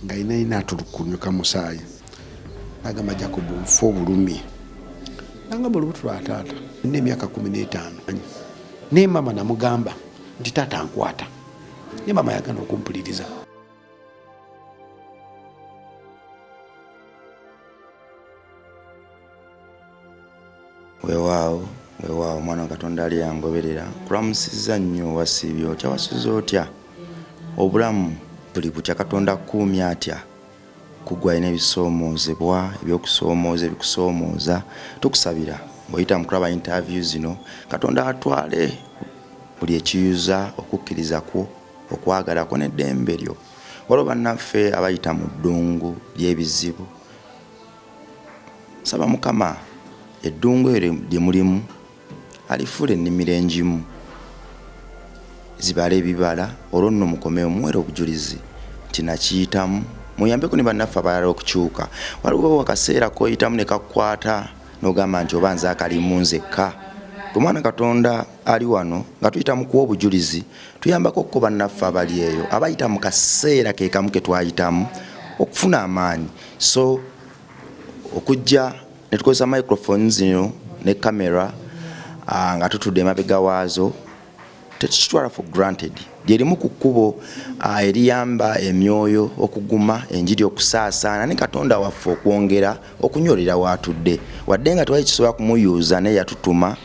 Nga alina alina atulukunyuka musaayi. Nagamba, "Jacob, nfa obulumi." Nagamba, "Olubuto lwa taata." Nina emyaka 15, naye maama namugamba nti taata nkwata, naye maama yagana okumpuliriza. Weewaawo, weewaawo, mwana wa Katonda ali yangoberera. Kulamusizza nnyo, wasiibye otya, wasuze otya? Obulamu buli butya? Katonda akuumye atya? Kugwa alina ebisoomoozebwa, ebyokusoomooza ebikusoomooza. Tukusabira ng'oyita mu kulaba interview zino, Katonda atwale buli ekiyuza okukkiriza kwo, okwagala kwo n'eddembe lyo. Waliwo bannaffe abayita mu ddungu ly'ebizibu. Nsaba Mukama eddungu eryo lye mulimu alifuula ennimiro engimu, zibale ebibala, olwo nno mukomewo muwere obujulizi nti nakiyitamu, muyambeko ne bannaffe abalala okukyuka. Waliwo akaseera k'oyitamu ne kakukwata n'ogamba nti oba nze akalimu nzekka. Gwe mwana Katonda ali wano nga tuyita mu kuwa obujulizi, tuyambako ko bannaffe abali eyo abayita mu kaseera ke kamu ke twayitamu okufuna amaanyi. So okujja ne tukozesa microphones zino ne camera nga tutudde emabega waazo, tetukitwala for granted. Lyerimu ku kkubo eriyamba emyoyo okuguma, enjiri okusaasaana, ne Katonda waffe okwongera okunyolera waatudde. Wadde nga tewali kisobola kumuyuuza, naye yatutuma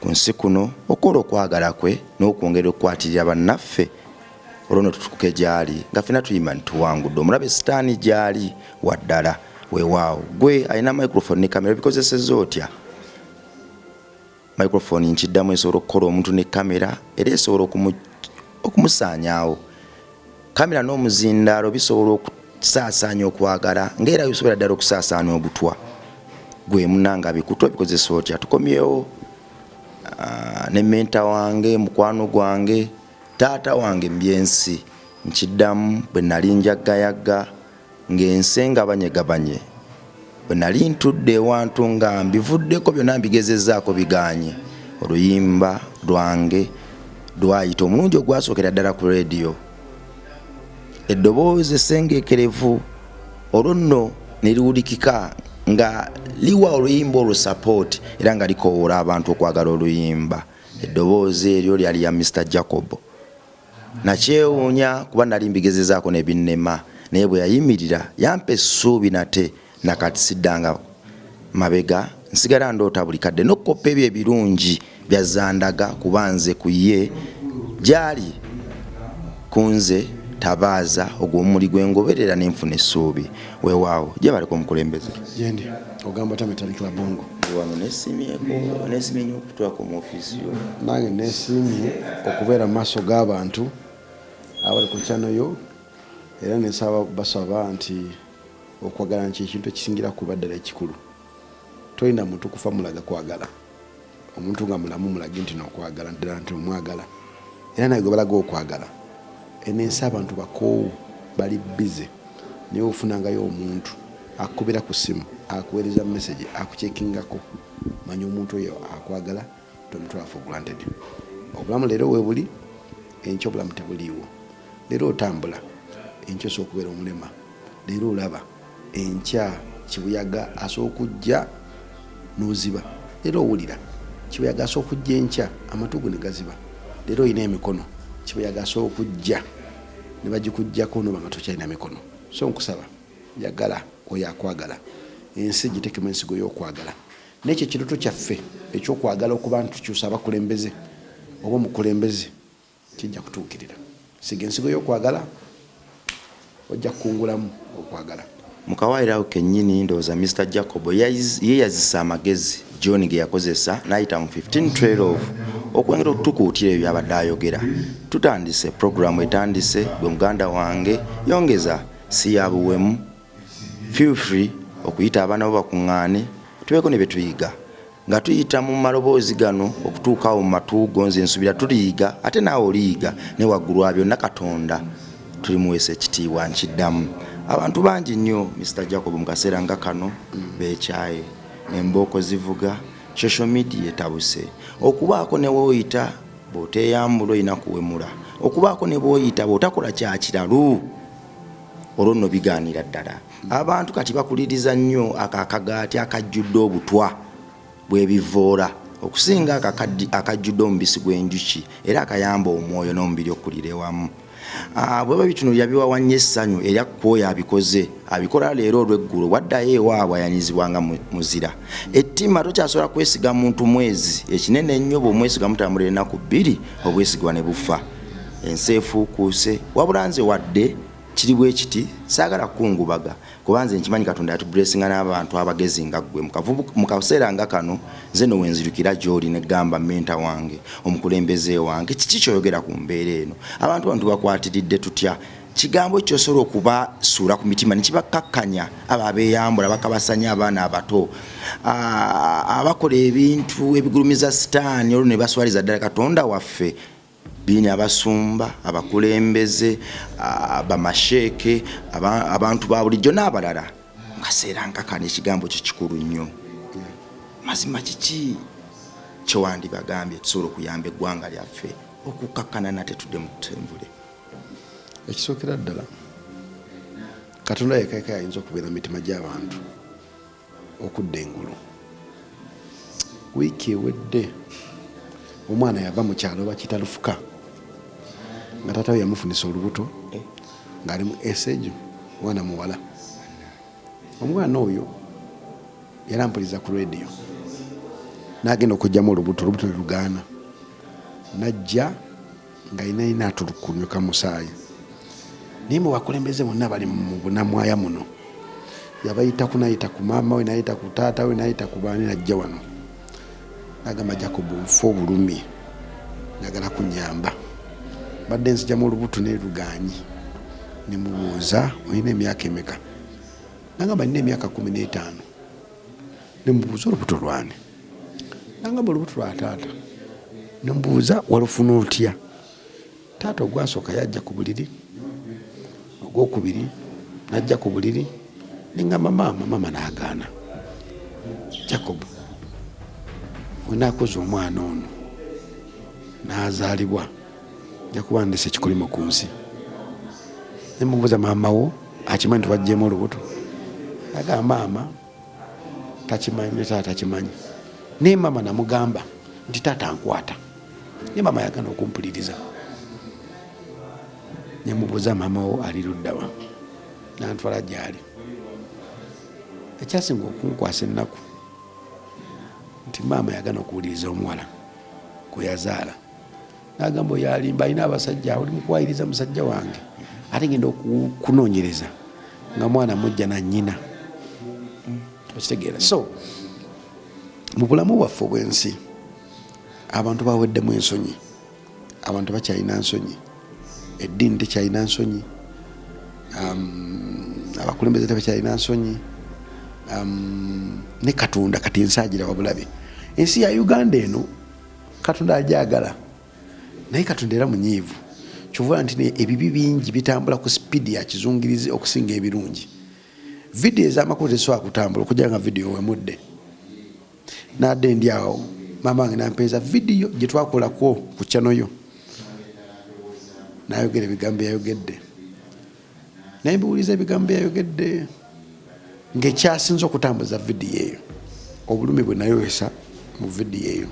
ku nsi kuno okukola okwagala kwe n'okwongera okukwatirira bannaffe, olwo no tutuuke gy'ali nga ffena tuyimba nti tuwangudde omulabe sitaani gy'ali waddala. Weewaawo, gwe alina microphone ne kamera, bikozesezza otya? Microphone nkiddamu esobola okukola omuntu, ne kamera era esobola okumusaanyaawo. Kamera n'omuzindaalo bisobola okusaasaanya okwagala, ng'era bisobola ddala okusaasaanya obutwa. Gwe munanga bikutu obikozesa otya? Tukomyewo ne mentor wange, mukwano gwange, taata wange mu byensi. Nkiddamu, bwe nali njaggayagga ng'ensi engabanyegabanye, bwe nali ntudde ewantu nga mbivuddeko byonna mbigezezzaako bigaanye, oluyimba lwange lwayita omulundi ogwasookera ddala ku rediyo, eddoboozi essengeekerevu olwo nno ne liwulikika nga liwa oluyimba olwo support, era nga likoowoola abantu okwagala oluyimba. Eddoboozi eryo lyali ya Mr Jacob. Nakyewuunya kuba nali mbigezezaako ne binnema, naye bwe yayimirira yampa essuubi nate. Nakati siddanga mabega, nsigala ndoota buli kadde n'okukoppa ebyo ebirungi by'azzandaga, kuba nze ku ye gy'ali ku nze tabaaza ogwo omumuli gwe ngoberera ne nfuna essuubi. Weewaawo, gyebaleko omukulembeze. Gyendi ogamba otya Metallic Labongo? Ndi wano nesimyeko, nesimye nnyo okutwako mu ofiisi yo. Nange nesiimye okubeera mu maaso g'abantu abali ku channel yo, era nesaba basaba nti okwagala nti ekintu ekisingira kuba ddala ekikulu. Tolina muntu kufa mulaga kwagala. Omuntu nga mulamu mulage nti nokwagala ddala nti omwagala, era naye gwe balaga okwagala. Eno ensi abantu bakoowu, bali busy, naye ofunangayo omuntu akukubira ku ssimu, akuweereza message, akucheckingako, manya omuntu oyo akwagala, tomutwala for granted. Obulamu leero weebuli, enkya obulamu tebuliiwo. Leero otambula, enkya osobola okubeera omulema. Leero olaba, enkya kibuyaga asobola okujja n'oziba. Leero owulira, kibuyaga asobola okujja enkya amatu go ne gaziba. Leero olina emikono, kibuyaga asobola okujja ne bagikuggyako n'oba nga tokyalina mikono. So nkusaba, yagala oyo akwagala. Ensi gitekemu ensigo y'okwagala. N'ekyo ekirooto kyaffe eky'okwagala okuba nti tukyusa abakulembeze oba omukulembeze kijja kutuukirira. Siga ensigo y'okwagala, ojja kukungulamu okwagala. Mu kawaayiro ako kennyini ndowooza Mister Jacob yeeyazisa amagezi John ge yakozesa n'ayita mu 1512 okwongera okutukuutira ebyo by'abadde ayogera. Tutandise, pulogulaamu etandise, gwe muganda wange yongeza si ya buwemu. Feel free okuyita abaana bo bakuŋŋaane tubeeko ne bye tuyiga. Nga tuyita mu maloboozi gano okutuuka awo mu matu go, nze nsuubira tuliyiga, ate naawe oliyiga, naye waggulu wa byonna Katonda tulimuweesa ekitiibwa. Nkiddamu, abantu bangi nnyo, Mister Jacob, mu kaseera nga kano beekyaye, embooko zivuga, social media etabuse, okubaako ne w'oyita bw'oteeyambula olina kuwemula, okubaako ne bw'oyita bw'otakola kya kiralu. Olwo nno bigaanira ddala. Abantu kati bakuliriza nnyo ako akagaati akajjudde obutwa bw'ebivoola okusinga akajjudde omubisi gw'enjuki era akayamba omwoyo n'omubiri okukulira ewamu. Bwe babitunulira bibawa nnyo essanyu era kwoyo abikoze abikola leero olw'eggulo bw'addayo ewaabwe ayanyirizibwa nga muzira. Ettima tokyasobola kwesiga muntu mwezi ekinene ennyo bw'omwesiga mutambula ennaku bbiri obwesigwa ne bufa. Ensi efuukuuse wabula nze wadde kiri bwe kiti saagala kukungubaga kuba nze nkimanyi Katonda yatubulesinga n'abantu abagezi nga ggwe. Mu kaseera nga kano nze no wenzirukira gy'oli ne gamba menta wange, omukulembeze wange, kiki ky'oyogera ku mbeera eno? Abantu bano tubakwatiridde tutya? Kigambo ki ky'osobola okubasuula ku mitima ne kibakkakkanya abo abeeyambula bakabasanya abaana abato abakola ebintu ebigulumiza sitaani olwo ne baswaliza ddala Katonda waffe? Biini abasumba, abakulembeze, bamasheeke, abantu ba bulijjo n'abalala. Mu kaseera nga kano ekigambo kyo kikulu nnyo. Mazima kiki kye wandibagambye tusobola okuyamba eggwanga lyaffe okukkakkana nate tudde mu ttembule? Ekisookera ddala, Katonda yekka yekka y'ayinza okubeera mu mitima gy'abantu okudda engulu. Wiiki ewedde omwana yava mu kyalo bakiyita Lufuka nga taata we yamufunisa olubuto ng'ali mu esejo, mwana muwala. Omwana oyo yali ampuliza ku rediyo n'agenda okuggyamu olubuto, olubuto ne lugaana, n'ajja nga yenna atulukunyuka musaayi. Naye mu bakulembeze bonna bali mu bunamwaya muno yabayitaku, n'ayita ku maama we, n'ayita ku taata we, n'ayita ku baani, n'ajja wano n'agamba, Jacob nfa obulumi, njagala kunnyamba, mbadde nzijamu olubuto naye lugaanyi. Ne mubuuza, olina emyaka emeka? N'agamba nina emyaka 15. Ne mubuuza olubuto lwani? N'agamba olubuto lwa taata. Ne mubuuza walufuna otya? Taata ogwasooka yajja ku buliri, ogwokubiri najja ku buliri, ne ŋŋamba maama, maama n'agaana. Jacob bwe naakuza omwana ono n'azaalibwa nja kuba ndese ekikolimo ku nsi. Ne mubuuza maama wo akimanyi nti waggyemu olubuto? N'agamba maama takimanyi ne taata takimanyi. Naye maama namugamba nti taata nkwata. Naye maama yagaana okumpuliriza. Ne mubuuza maama wo ali ludda wa? N'antwala gy'ali. Ekyasinga okunkwasa ennaku nti maama yagaana okuwuliriza omuwala gwe yazaala. N'agamba oyo alimba alina abasajja, oli mukuwayiriza musajja wange, ate ngenda okunoonyereza nga mwana mujja na nnyina. Okitegeera? So mu bulamu bwaffe obw'ensi abantu baweddemu ensonyi, abantu bakyalina nsonyi, eddiini tekyalina nsonyi, abakulembeze tebakyalina nsonyi, ne Katonda kati ensi agira wabulabe. Ensi ya Uganda eno Katonda agyagala, naye Katonda era munyiivu. Kyova nti ebibi bingi bitambula ku sipiidi ya kizungirizi okusinga ebirungi. Vidiyo ez'amakulu tezisobola kutambula okujja nga vidiyo wemudde. Nadde ndi awo maama wange nampeeza vidiyo gye twakolako ku channel yo, nayogera ebigambo byayogedde, naye mbiwuliza ebigambo byayogedde ng'ekyasinze okutambuza vidiyo eyo obulumi bwe nayolesa mu vidiyo eyo.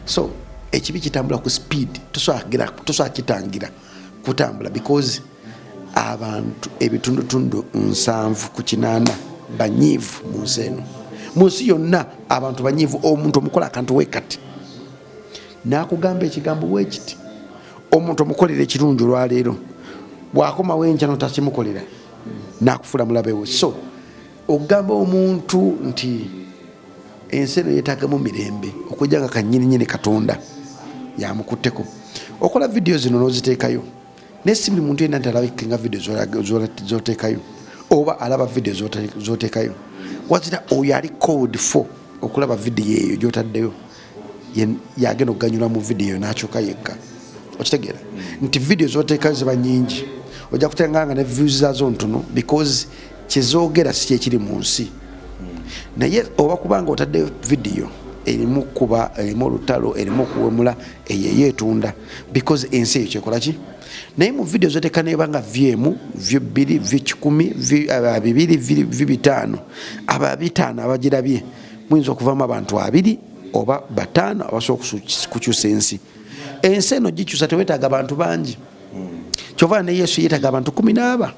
So ekibi kitambula ku speed, tosobola kitangira kutambula because abantu ebitundutundu 70% banyiivu mu nsi eno. Mu nsi yonna abantu banyiivu. Omuntu omukola akantu we kati n'akugamba ekigambo bwekiti, omuntu omukolera ekirungi olwaleero, bw'akomawo enkya notakimukolera n'akufuula mulabe we. So okugamba omuntu nti ensi eno yeetaagamu mirembe okujja nga kannyininyini Katonda yamukutteko. Okola vidiyo zino n'oziteekayo, naye si buli muntu yenna nti alabike nga vidiyo z'oteekayo oba alaba vidiyo z'oteekayo. Wazira oyo ali called for okulaba vidiyo eyo gy'otaddeyo yagenda okuganyulwa mu vidiyo eyo n'akyuka yekka. Okitegeera nti vidiyo z'oteekayo ziba nnyingi, ojja kutenga nga ne views zaazo ntono because kyezoogera si kyekiri mu nsi. Naye oba kubanga otaddeyo vidiyo Erimu kuba, erimu olutalo, erimu okuwemula, eyo eyetunda because ensi eyo kyekola ki. Naye mu video zoteeka neba nga view emu, view 2, view 100, view 2, view 5, aba 5 abagirabye muyinza okuvamu abantu 2 oba 5 abasobola kukyusa ensi. Ensi eno gikyusa, tewetaaga bantu bangi. Kyova ne Yesu yeetaaga abantu 14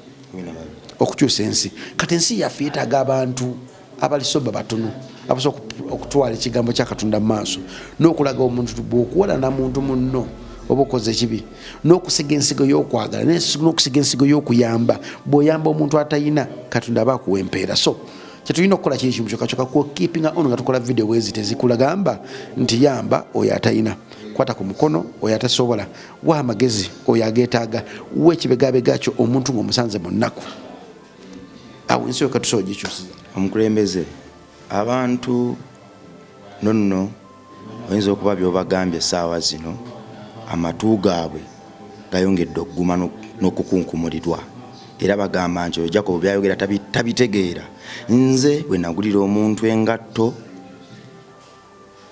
okukyusa ensi. Kati ensi yaffe yeetaaga abantu abalisoba batono abasobola okutwala ekigambo kya Katonda mu maaso n'okulaga omuntu bw'okuwalana muntu munno oba okoze ekibi, n'okusiga ensigo y'okwagala, n'okusiga ensigo y'okuyamba. Bw'oyamba omuntu atayina, Katonda aba akuwa empeera. So kyetulina okukola kiri kimu kyokka kyokka, ku keeping on nga tukola video bwezi tezikulagamba nti yamba oyo atayina, kwata ku mukono oyo atasobola, wa amagezi oyo ageetaaga, wa ekibegabega kyo omuntu ng'omusanze mu nnaku. Awo ensi yokka tusobola gikyusiza. Omukulembeze, abantu nonno oyinza okuba by'obagambye essaawa zino amatu gaabwe gayongedde okuguma n'okukunkumulirwa, era bagamba nti oyo Jacob byayogera tabitegeera. Nze bwe nagulira omuntu engatto,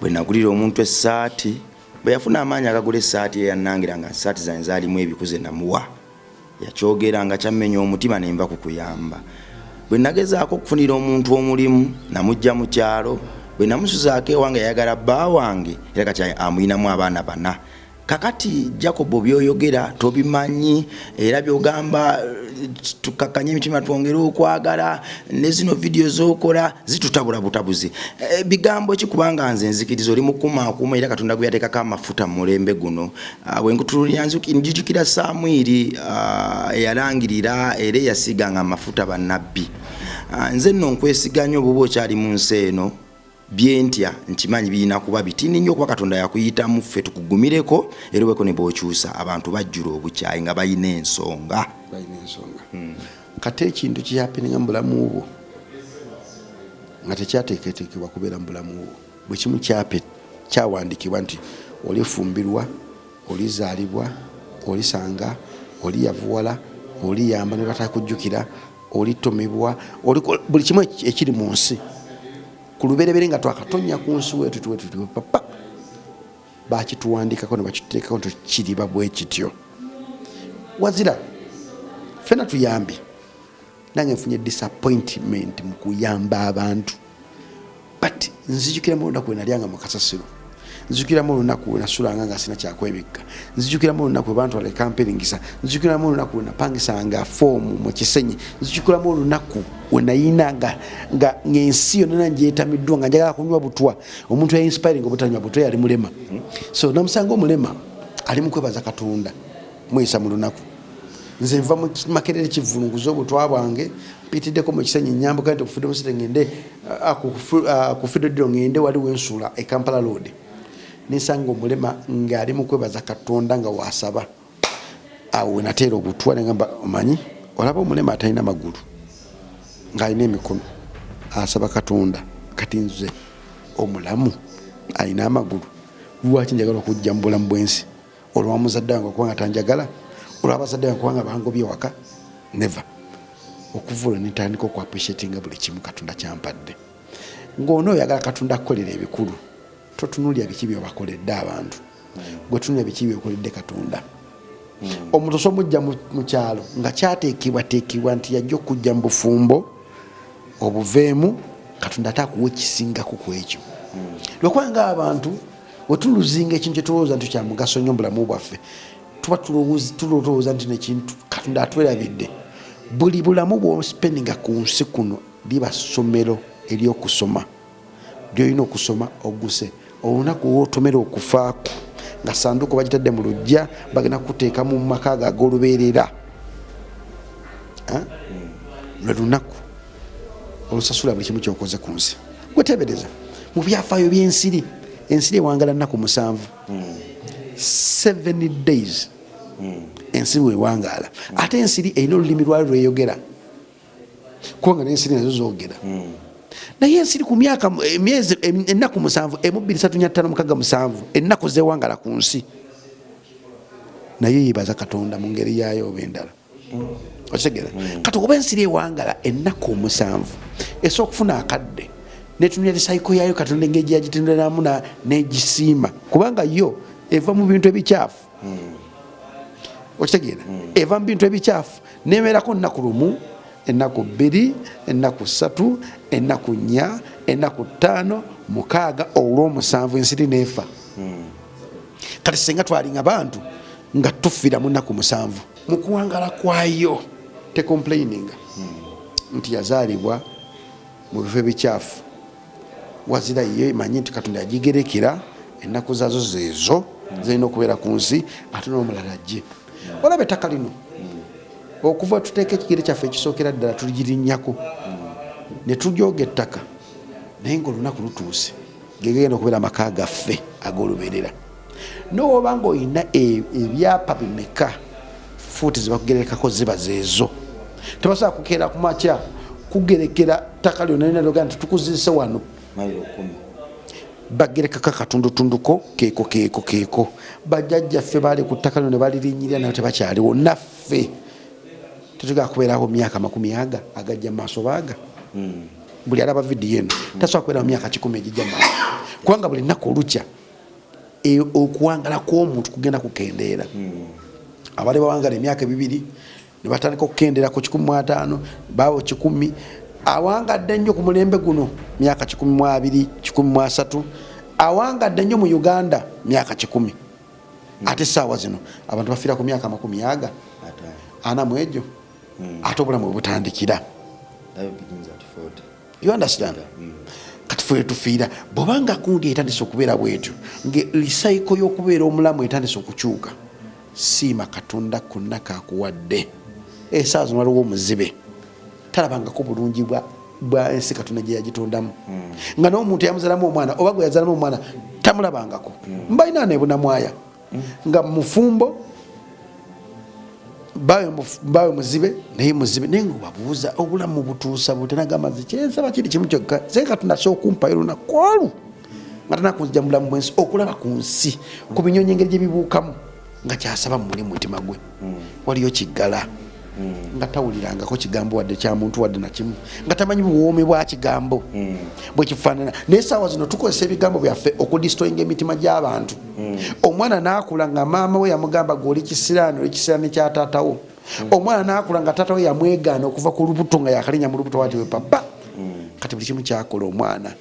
bwe nagulira omuntu essaati, bwe yafuna amaanyi agagula essaati eyannangira nga essaati zange zaalimu ebikuze namuwa, yakyogera nga kyammenya omutima ne nva ku kuyamba. Bwe nagezaako okufunira omuntu omulimu namujja mu kyalo, bwe namusuzaako ewange yayagala bba wange era kati amuyinamu abaana 4. Kakati Jacob by'oyogera tobimanyi, era by'ogamba tukakkanye emitima twongere okwagala, ne zino vidiyo z'okola zitutabula butabuzi. Bigambo ki? Kubanga nze nzikiriza oli mukumaakuma era Katonda gwe yateekako amafuta mu mulembe guno. Bwe nkutunuulira njijukira Samwiri eyalangirira era eyasiiganga amafuta bannabbi. Nze nno nkwesiga nnyo bw'oba okyali mu nsi eno. Byentya nkimanyi birina kuba bitini nnyo kuba Katonda yakuyitamu, ffe tukugumireko era obeko ne bw'okyusa abantu bajjula obukyayi nga balina ensonga. Balina ensonga. Kati ekintu kihappeninga mu bulamu bwo nga tekyateeketeekebwa kubeera mu bulamu bwo, bwe kimu kyawandiikibwa nti olifumbirwa, olizaalibwa, olisanga, oliyavuwala, oliyamba ne batakujjukira, olitumibwa, buli kimu ekiri mu nsi. Ku lubereberye nga twakatonya ku nsi wetu wetu papa bakituwandikako ne bakituteekako nti kiriba bwe kityo. Wazira ffenna tuyambe. Nange nfunye disappointment mu kuyamba abantu, but nzijukiramu olunaku lwe nalyanga mu kasasiro, nzijukiramu olunaku lwe nasulanga nga sina kyakwebikka, nzijukiramu olunaku lwe bantwala e Kampiringisa, nzijukiramu olunaku lwe napangisanga foomu mu Kisenyi, nzijukiramu olunaku we nayina nga ng'ensi yonna ngyetamiddwa nga njagala kunywa butwa. Omuntu ya inspiring obutanywa butwa yali mulema, so namusanga omulema ali mu kwebaza Katonda muyisa mu lunaku. Nze nva mu Makerere kivulunguza obutwa bwange, mpitiddeko mu Kisenyi, nyambuka nti okufudde musite ngende ku Fidodiro, ngende wali wensula e Kampala Road, nensanga omulema ng'ali mu kwebaza Katonda nga wasaba. Awo wenateera obutwa nengamba, omanyi olaba omulema atalina magulu ng'alina emikono asaba Katonda, kati nze omulamu alina amagulu lwaki njagala okujja mu bulamu bw'ensi? Olwa muzadde wange okubanga tanjagala, olw'abazadde bange kubanga bangobye waka? Never. Okuva olwo nentandika oku appreciatinga buli kimu Katonda kyampadde. Ng'ono oyagala Katonda akukolera ebikulu, totunuulira biki byobakoledde abantu, gwe tunuulira biki byokoledde Katonda. Omuntu osobola omujja mu kyalo nga kyateekebwateekebwa nti yajja okujja mu bufumbo obuveemu, Katonda ate akuwa ekisingako ku ekyo. Lwakubanga abantu wetuluzinga ekintu kyetulowooza nti kya mugaso nnyo mu bulamu bwaffe, tuba tulowooza nti nekintu Katonda atwerabidde. Buli bulamu bw'ospendinga ku nsi kuno liba ssomero ery'okusoma lyolina okusoma oguse. Olunaku lw'otomera okufaako nga sanduuko bagitadde mu luggya, bagenda kukuteeka mu maka ago ag'olubeerera, lwe lunaku olusasula buli kimu kyokoze ku nsi. Gwetebereza mu byafaayo by'ensiri, ensiri ewangala nnaku 7, 7 days ensiri wewangaala. Ate ensiri erina olulimi lwayo lweyogera, kubanga n'ensiri nazo zoogera. Naye ensiri ku myaka emyezi ennaku 7, 1 2 3 4 5 6 7, ennaku zewangala ku nsi, naye yebaza Katonda mu ngeri yaayo oba endala. Okitegeera? Kati oba ensiri ewangala ennaku 7, esobola okufuna akadde. Netunulira recycle yayo, Katonda engeri gyeyagitonderamu negisiima, kubanga yo eva mu bintu ebikyafu. Okitegeera? Eva mu bintu ebikyafu, nebeerako nnaku 1, ennaku 2, ennaku 3, ennaku 4, ennaku 5, 6, olw'omusanvu ensiri neefa. Kati singa twalinga bantu nga tufiira mu nnaku 7. Mu kuwangala kwayo tecomplaininga nti yazaalibwa mu bifo ebikyafu. Wazira ye emanyi nti Katonda yagigerekera ennaku zaazo zeezo zirina okubeera ku nsi, ate n'omulala ajje. Olaba ettaka lino, okuva tuteeka ekigere kyaffe ekisookera ddala, tuligirinnyako ne tujooga ettaka, naye ngaolunaku lutuuse gegenda okubeera amaka gaffe ag'olubeerera. Nowoba nga olina ebyapa bimeka, fuuti zebakugerekako ziba zeezo. Tebasobola kukeera ku makya kugerekera ttaka lyonna lyonna lyogaa nti tukuziise wano. Mayiro 10. Bagerekako akatundutunduko keeko keeko keeko. Bajjajjaffe baali ku ttaka lino ne balirinyirira, nayo tebakyaliwo. Naffe tetugenda kubeerawo myaka 20 aga agajja mu maaso. Baaga buli alaba vidiyo eno tasobola kubeerawo myaka 100 egijja mu maaso, kubanga buli nnaku olukya okuwangala kw'omuntu kugenda kukendeera. Abali bawangala emyaka 2 ne batandika okukendeera ku 150, baawo 100. Awangadde nnyo ku mulembe guno myaka 120, 130. Awangadde nnyo mu Uganda myaka 100. Ate essaawa zino abantu bafiira ku myaka 50 aga 50. 40 mu egyo, ate obulamu bwe butandikira. Life begins at 40. You understand? Kati fe tufiira bwobanga kundi etandise okubeera bwetyo, nga recycle y'okubeera omulamu etandise okukyuka, siima Katonda konna kakuwadde. Esaawa zino waliwo omuzibe talabangako bulungi bwa ensi Katonda gye yagitondamu, nga n'omuntu yamuzalamu omwana oba gwe yazalamu omwana tamulabangako. Mbalina nebunamwaya nga mufumbo, bawe muzibe, naye muzibe, naye nga obabuuza obulamu butuusa bute, nagamba nze kyensaba kiri kimu kyokka, ze Katonda asobola okumpayo olunaku olwo nga tanakunzija mu bulamu bwensi, okulaba ku nsi, ku binyonyi engeri gye bibuukamu, nga kyasaba muli mutima gwe. Waliyo kiggala nga tawulirangako kigambo wadde kya muntu wadde nakimu, nga tamanyi buwoomi bwa kigambo bwekifaanana. Naye saawa zino tukozesa ebigambo byaffe okudestroyinga emitima gy'abantu. Omwana n'akula nga maama we yamugamba, gwe oli kisiraani, oli kisiraani kya taatawo. Omwana n'akula nga taata we yamwegaana okuva ku lubuto, nga yakalinya mu lubuto wati we papa. Kati buli kimu kyakola omwana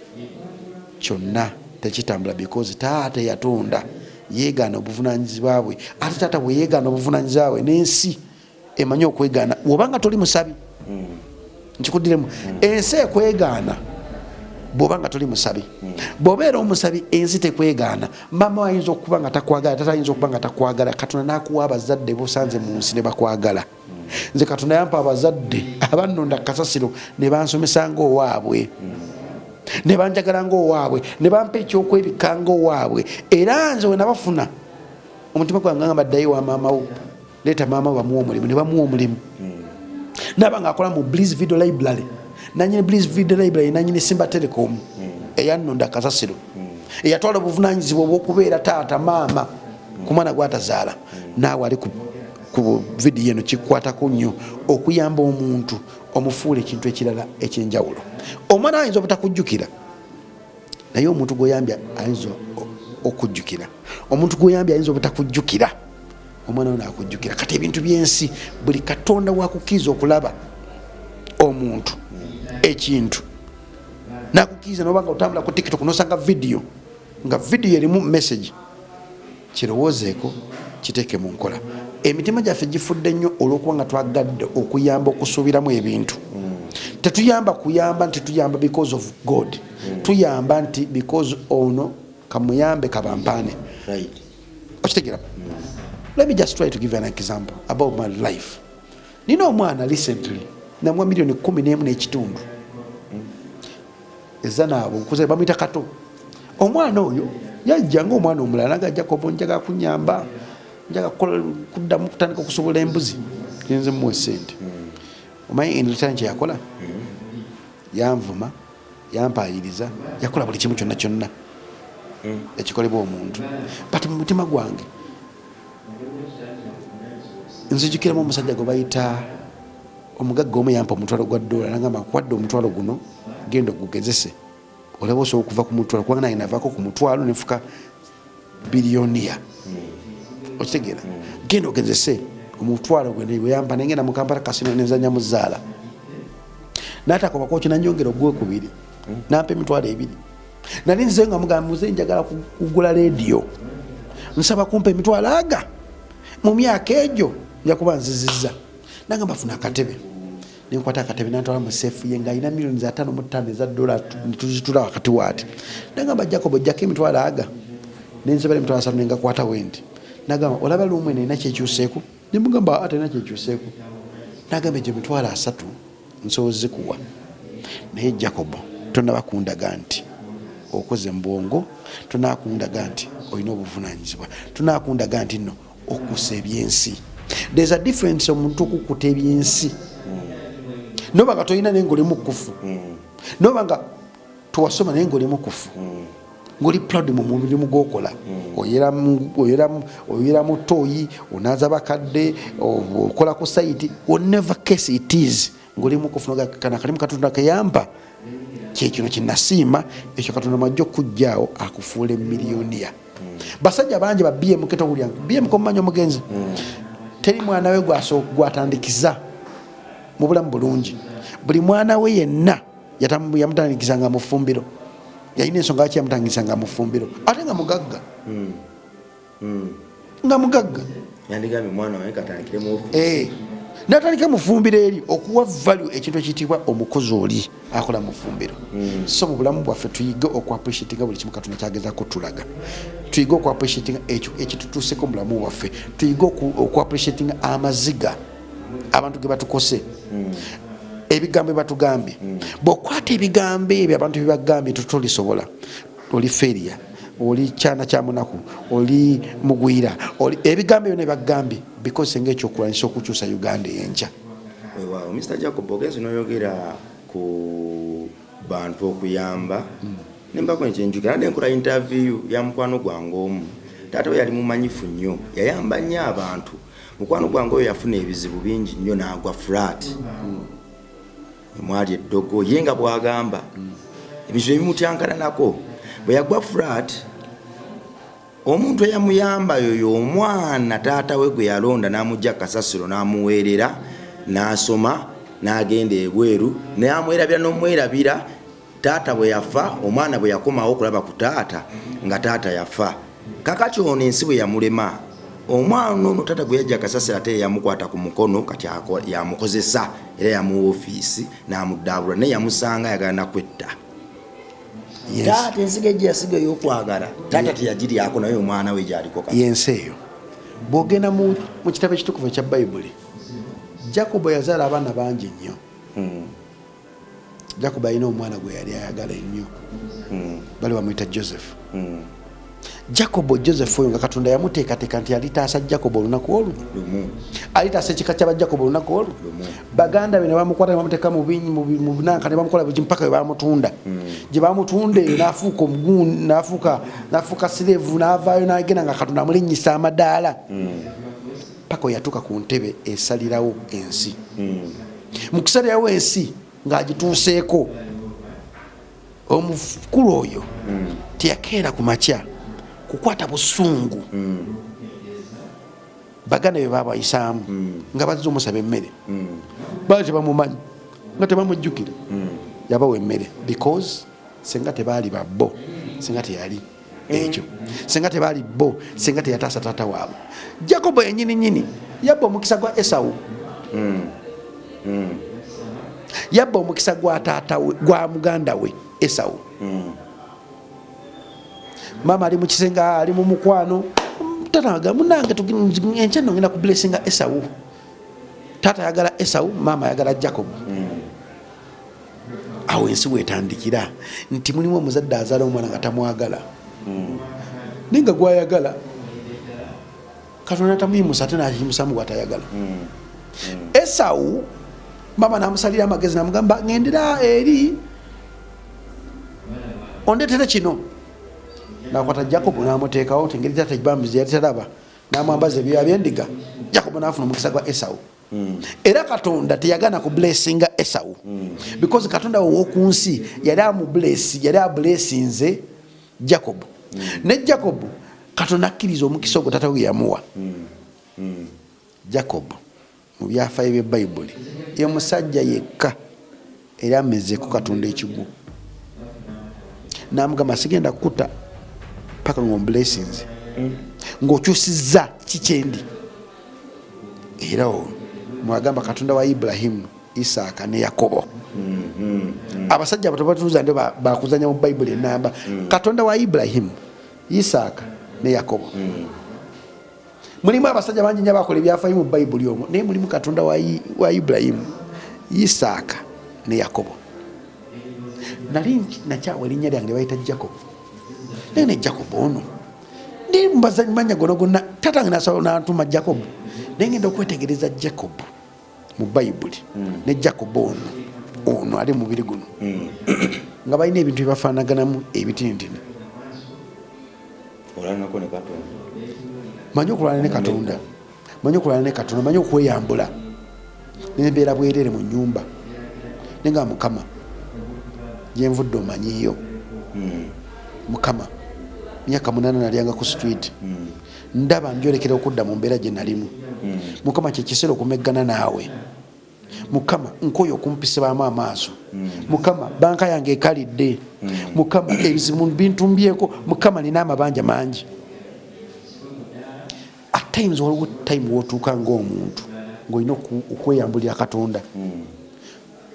kyonna tekitambula, because taata yatonda yeegaana obuvunanyizibwa bwe. Ate taata bwe yeegaana obuvunanyizibwa bwe, n'ensi emanyi okwegaana. Bw'obanga toli musabi, nkikuddiremu, ensi ekwegaana bw'oba nga toli musabi. Bw'obeera omusabi, ensi tekwegaana. Maama ayinza okuba nga takwagala, tata ayinza okuba nga takwagala, Katonda n'akuwa abazadde bosanze mu nsi ne bakwagala. Nze Katonda yampa abazadde abannonda kasasiro ne bansomesa ngaowaabwe, ne banjagala ngaowaabwe, ne bampa ekyokwebikka ngaowaabwe. Era nze we nabafuna, omutima gwange ngamba, ddayo wa maama wo, leeta maama we bamuwa omulimu. Ne bamuwa omulimu, naba nga akola mu Bliss Video Library. Nanyini Bliss Video Library, nanyini Simba Telecom, eyannonda kasasiro, eyatwala obuvunanyizibwa obwokubeera taata maama ku mwana gwatazaala. Naawe ali ku vidiyo eno, kikwatako nnyo okuyamba omuntu omufuula ekintu ekirala ekyenjawulo. Omwana ayinza obutakujjukira, naye omuntu gwoyambye ayinza okujjukira. Omuntu gwoyambye ayinza obutakujjukira, omwana we nakujjukira. Kati ebintu byensi, buli Katonda wakukkiriza okulaba omuntu ekintu nakukkiriza, noba nga otambula ku TikTok nosanga vidiyo, nga vidiyo erimu message, kirowoozeeko, kiteeke mu nkola. Emitima gyaffe gifudde nnyo olw'okuba nga twagadde okuyamba okusuubiramu ebintu. Tetuyamba kuyamba nti tuyamba because of God, tuyamba nti because ono kamuyambe kabampaane. Okitegeera? Let me just try to give you an example about my life. Nina omwana, recently namuwa miliyoni 11 n'ekitundu ezanaabo nkuze, bamuyita Kato. Omwana oyo yajja ngaomwana omulala nga Jacob, njagala kunyamba, njagala kuddamu kutandika okusobola embuzi, nze muwa esente. Omanyi in return kyeyakola? Yanvuma, yampayiriza, yakola buli kimu kyonna kyonna ekikolebwa omuntu. But mu mutima gwange nzijukiramu omusajja gwe bayita omugagga omu, yampa omutwalo gwa dola, nagamba, nkuwadde omutwalo guno, genda ogugezese. Olaba osobola okuva ku mutwalo, kubanga nange navaako ku mutwalo nenfuka billionaire. Okitegeera? Genda ogezese omutwalo gweyampa, nengenda mu Kampala Casino, nenzanya mu zaala, natakobako kinanyongera ogwekubiri, nampa 20,000. Nali nze nga mugamba, "Muze, njagala kugula leediyo, nsaba kumpa emitwalo aga, mu myaka egyo nja kuba nziziza." Nagamba, "Funa akatebe." Nenkwata akatebe, nantwala mu safe ye ng'alina miliyoni 55 eza dola, netuzitula wakati waati. Nagamba, "Jacob, ojjako emitwalo aga." Nenzebala 30,000, nengakwata wendi. Nagamba, "Olaba lumu eno erina kyekyuseeku?" Nemugamba, "Ate erina kyekyuseeku." Nagamba, "Egyo 30,000 nsobola zikuwa, naye Jacob, tonaba kundaga nti okoze mu bwongo, tonakundaga nti olina obuvunanyizibwa, tonakundaga nti nno okusa ebyensi." There's a difference omuntu okukuta ebyensi noba nga tolina naye ngaoli mukufu, noba nga tewasoma naye ngaoli mukufu, ngaoli proud mu mulimu gwokola, oyera mu toyi, onaaza bakadde, okola ku site, whatever case it is, ngaoli mukufu, kana kalimu Katonda keyampa kyekino kyenasiima. Ekyo Katonda mwajja okujjaawo akufuula emiliyoniya. Basajja bangi ba BMK, towulya BMK, omumanyi omugenzi, teri mwana we gwatandikiza mu bulamu bulungi. Buli mwana we yenna yamutandikizanga mu ffumbiro. Yalina ensonga lwaki yamutandikizanga mu ffumbiro, ate nga mugagga, nga mugagga. Yandigambye, "Mwana wange, katandikire mu ofiisi." Eh, natandika mu ffumbiro eri okuwa value ekintu ekiyitibwa omukozi oli akola mu ffumbiro. So mu bulamu bwaffe tuyige okuappreciatinga buli kimu Katonda kyagezako tulaga, tuyige okuappreciatinga ekyo ekitutuuseko mu bulamu bwaffe, tuyige okuappreciatinga amaziga abantu ge batukose, ebigambo bye batugambye. Bw'okwata ebigambo ebyo abantu bye bagambye, totolisobola, oli failure, oli kyana kya munaku, oli mugwira, oli ebigambo ebyo nebagambye, because nga ekyokulwanyisa okukyusa Uganda eyenkya. Weewaawo, Mr Jacob, ogenze noyogera ku bantu okuyamba, nembako nekyenjukira, nadde nkola interview ya mukwano gwange omu. Taata we yali mumanyifu nnyo, yayamba nnyo abantu. Mukwano gwange oyo yafuna ebizibu bingi nnyo n'agwa flat, mwali eddogo, ye nga bwagamba ebizibu ebimutyankananako. Bwe yagwa flat, omuntu eyamuyamba yoyo omwana taata we gwe yalonda n'amugja kasasiro n'amuweerera, n'asoma, n'agenda ebweru, n'amwerabira n'omwerabira. Taata bwe yafa, omwana bwe yakomawo okulaba ku taata, nga taata yafa. Kakati ono ensi bwe yamulema, omwana ono taata gwe yajja kasasiro ate yamukwata ku mukono, kati yamukozesa era yamuwa ofiisi n'amuddaabulula, naye yamusanga ayagala nakwetta. Taata ensigo egyo yasiga ey'okwagala taata teyagiryako, naye omwana we gyaliko kati. Yensi eyo. Bw'ogenda mu kitabo ekitukuvu ekya Bayibuli, Jacobo yazaala abaana bangi nnyo. Jacobo alina omwana gwe yali ayagala ennyo, bali bamuyita Joseph. Jacobo Joseph oyo nga Katonda yamuteekateeka nti alitaasa Jacobo olunaku olwo, Lumu. Alitaasa ekika kyaba Jacobo olunaku olwo. Lumu. Baganda be ne bamukwata, ne bamuteeka mu bunanka, ne bamukola buki, mpaka we bamutunda. Gye bamutunda eyo n'afuuka omugundi, n'afuuka slave, n'avaayo n'agenda nga Katonda amulinnyisa amadaala paka we yatuuka ku ntebe esalirawo ensi. Mu kusalirawo ensi ng'agituuseeko, omukulu oyo teyakeera ku makya kukwata busungu. Baganda be babayisaamu nga bazze omusaba emmere, baali tebamumanyi, nga tebamujjukira. Yabawa emmere because senga tebaali babbo, senga teyali ekyo, senga tebaali bo, senga teyataasa taata waabwe. Jacobo yenyini nyini yabba omukisa gwa Esawu, yabba omukisa gwa taata we, gwa muganda we Esawu. Maama ali mu kisenge, ali mu mukwano, taata agamba, "Munange, enkya nno ngenda ku blessinga Esawu." Taata ayagala Esawu, maama ayagala Jacob. Awo ensi wetandikira nti mulimu omuzadde azaala omwana nga tamwagala, naye nga gwayagala Katonda tamuyimusa, ate nakiyimusamu gwatayagala, Esawu. Maama namusalira amagezi, namugamba, "Ŋendera eri ondetere kino." Nakwata Jacobo namuteekawo ti engeri taata bambi yali talaba, namwambaza ebyoya byendiga. Jacobo nafuna omukisa gwa Esawu. Era Katonda teyagaana ku blessinga Esau, because Katonda wowoku nsi yali amubless, yali ablessinze Jacob. Ne Jacob Katonda akkiriza omukisa ogwo tata we yamuwa. Jacob mu byafaayo bya Bayibuli ye musajja yekka era amezeeko Katonda ekigwo, namugamba, "Sigenda kukuta paka ng'oblessinze, ng'okyusizza kikyendi." Era olwo mwagamba Katonda wa Ibulahimu, Isaaka ne Yakobo. Abasajja abo tebatuuza ndi bakuzanya mu Bayibuli enamba. Katonda wa Ibulahimu, Isaaka ne Yakobo. Mulimu abasajja bangi nyo abakola ebyafaayo mu Bayibuli omwo, naye mulimu Katonda wa Ibulayimu, Isaaka ne Yakobo. Nali nakyawa erinnya lyange lyebayita Jacob, naye ne Jacob ono ndi manya gona gonna tatange nasobola nantuma Jacob, naye ngenda okwetegereza Jacob mu Bayibuli ne Jacob ono ali mubiri guno nga balina ebintu byebafaanaganamu ebitinitini. Olwanako ne Katonda? Manyi okulwana ne Katonda, manyi okulwana ne Katonda, manyi okweyambula nembeera bwerere mu nyumba, naye nga, "Mukama, gyenvudde omanyiyo. Mukama, myaka 8 nalyanga ku street, ndaba njolekera okudda mu mbeera gye nalimu. Mukama, kyekiseera okumeggana naawe. Mukama, nkoyo okumpisibwamu amaaso. Mukama, banka yange ekalidde. Mukama, ebizibu bintumbyeko. Mukama, nina amabanja mangi." At times waliwo time wotuuka ngaomuntu ngaolina okweyambulira Katonda.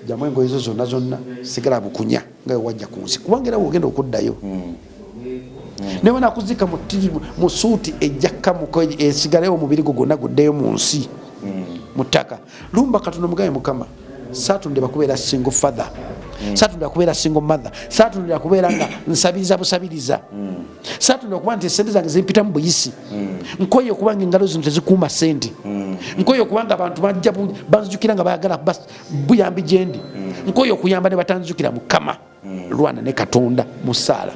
Jamu engoye zo zonna zonna, sigala bukunya nga wewajja ku nsi, kubanga era wogenda okuddayo naye nakuzika mu suuti ejjakkamuko esigalewo, omubiri gwo gwonna guddeyo mu nsi, mu ttaka. Lumba Katonda, mugabe, "Mukama, saatundibwa kubeera single father, saatundibwa kubeera single mother, saatundibwa kubeera nga nsabiriza busabiriza, saatundibwa kuba nti esente zange zimpita mu buyisi. Nkoye okuba nga engalo zino tezikuuma sente. Nkoye okuba nga abantu bajja banzijukira nga bayagala buyambi gyendi. Nkoye okuyamba ne batanzijukira. Mukama." Lwana ne Katonda mu ssaala.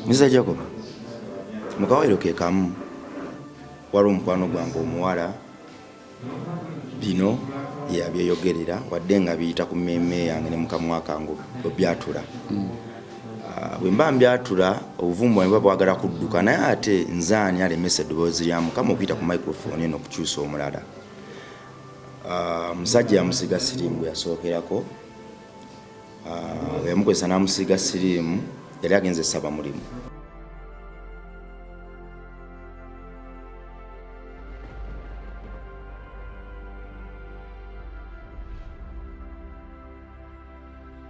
Mr Jacob, mukawayiro ke kamu, waliwo omukwano gwange omuwala, bino yabyeyogerera wadde nga biyita ku mmeeme yange ne mukamwa kange obyatula. Ah, bwe mba mbyatula, obuvumu bwange buba bwagala kudduka, naye ate nzaani alemesa eddoboozi lya Mukama okuyita ku microphone eno okukyusa omulala? Ah, omusajja yamusiiga siriimu gwe yasookerako. Ah, bwe yamukozesa n'amusiiga siriimu, yali agenze saba mulimu.